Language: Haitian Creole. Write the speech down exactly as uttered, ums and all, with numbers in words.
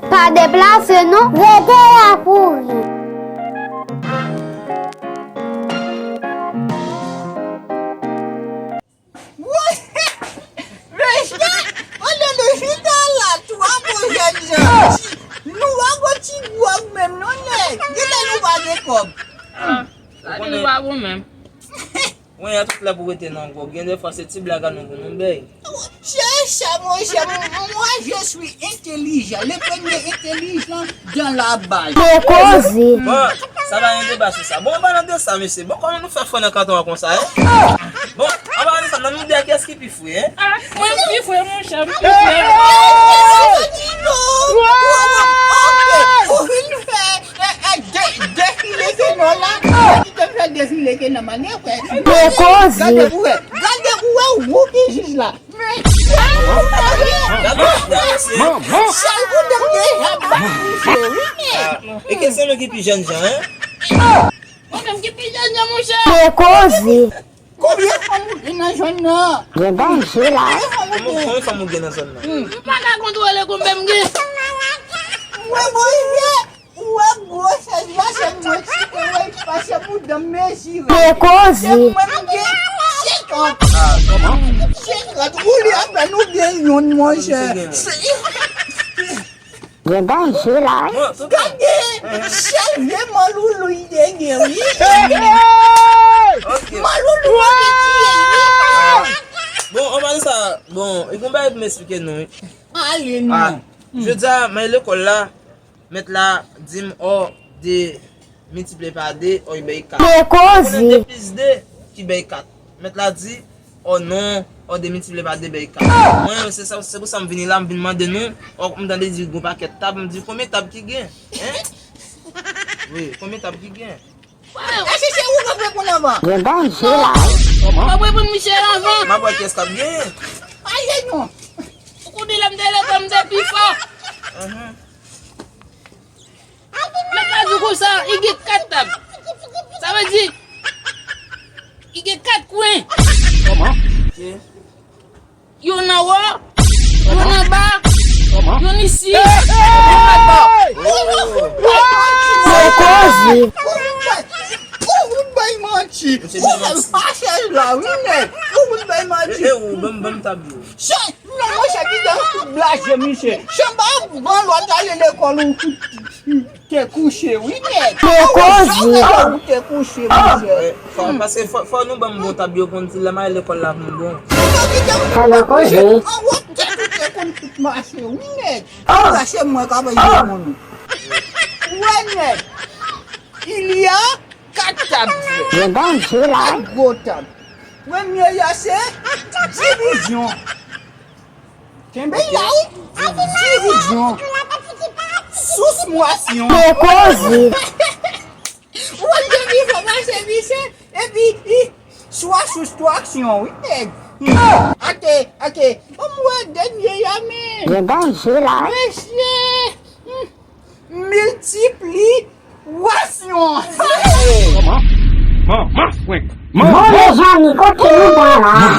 Pa deplase non, rete la pou ri. Mesye, pandan nou chita la, twa bon jèn jan, nou pa gon ti gwòg menm non nèg, gentan nou pa gen kòb. Sa li pa bon menm. Wi, a tout lè pou rete nan gwòg, gen defwa se ti blag a nou pou nou bay. Se sa monchè, moi je suis intelligent, le premier intelligent dans la base. Bon koze. Bon, sa pa gen deba sou sa. Bon, an palan de sa mesye, bon kòman nou fè fò nan kanton an konsa en? Bon, an palan de sa, nan nou de a kiyès ki pi fre en? Mwen m pi fre monchè, m pi fre. Ou vin fè defile ke non la, ki te fè defile ke non man e wè. Bon koze. Gade pou wè, gade pou wè ou ki jij la. Sèl pou dam deja bat misye wi. E ke se nou ki pi jèn jan en? Mwen menm ki pi jèn jan monchè. Bon koze. Konbyen fanm ou gen nan zòn nan? Gen danje la wi. Konbyen fanm ou gen nan zòn nan? M pa ka kontwole konbyen m gen. Mwen monchè, ou wè gwosè mache mwen ti te wè pase pou dan mezire. Bon koze. Mwen m gen senkant. Senkant, ou li apèn ou gen youn monchè. Gen danje la wi. Gade, sèl vye manloulou li te gen wi. Manloulou wi. Bon, an palan de sa, bon, e gon bagay pou m eksplike nou wi. Ale non. Jodi a, m al lekòl la, mèt la di m ò de miltipliye pa de, ò li bay kat. Bon Konnen koze. de plis de ki bay kat. Mèt la di, ò non, ò de miltipliye pa de bay kat. Mwen, se sa, se pou sa m vini la, m vin mande nou, ò, m tande di gon pakèt tab, m di konbyen tab ki gen? En? Wi, konbyen tab ki gen? Èske se ou k ap reponn anvan? Gen danje la. Mwen reponn Michel anvan. M ap wè kiyès k ap genyen. Ale non. Ou konnen lè m te lekòl m te pi fò. Mèt la di konsa, li gen kat tab. Sa vle di, li gen kat kwen. Kòman? Youn anwo, youn anba, youn isi, youn anba. Bon koze. Ou fout bay manti. Ou fout bay manti. Ou fout bay manti. E ou, ban m, ban m tab yo. Non, monchè, ki dan fout blaze, misye. Chanba, ban lòt ale lekòl ou te kouche, wi, nèg. Bon koze. Ou te kouche, monchè. Fò, paske fò, fò nou ban m bon tab yo konn si lè m al lekòl la pou m bon. Bon koze. Anwo tèt ou te konn tout mache, wi, nèg. Mache mwen ka bay yo moun. Wè, nèg. Il y a kat tab, frè. Gen danje la. Kat gwo tab. Premye a se divizyon. Kenbe la wi. Divizyon. Sousmwasyon. Bon koze. Ou wè divizyon mache misye. Epi swa soustwaksyon wi nèg. Ake, ake. Ban m wè dènye a men. Gen danje la. Mesye. Miltipli Wasyon! Kòman? Manman fwenk! Bon mezanmi, kote nou pran la?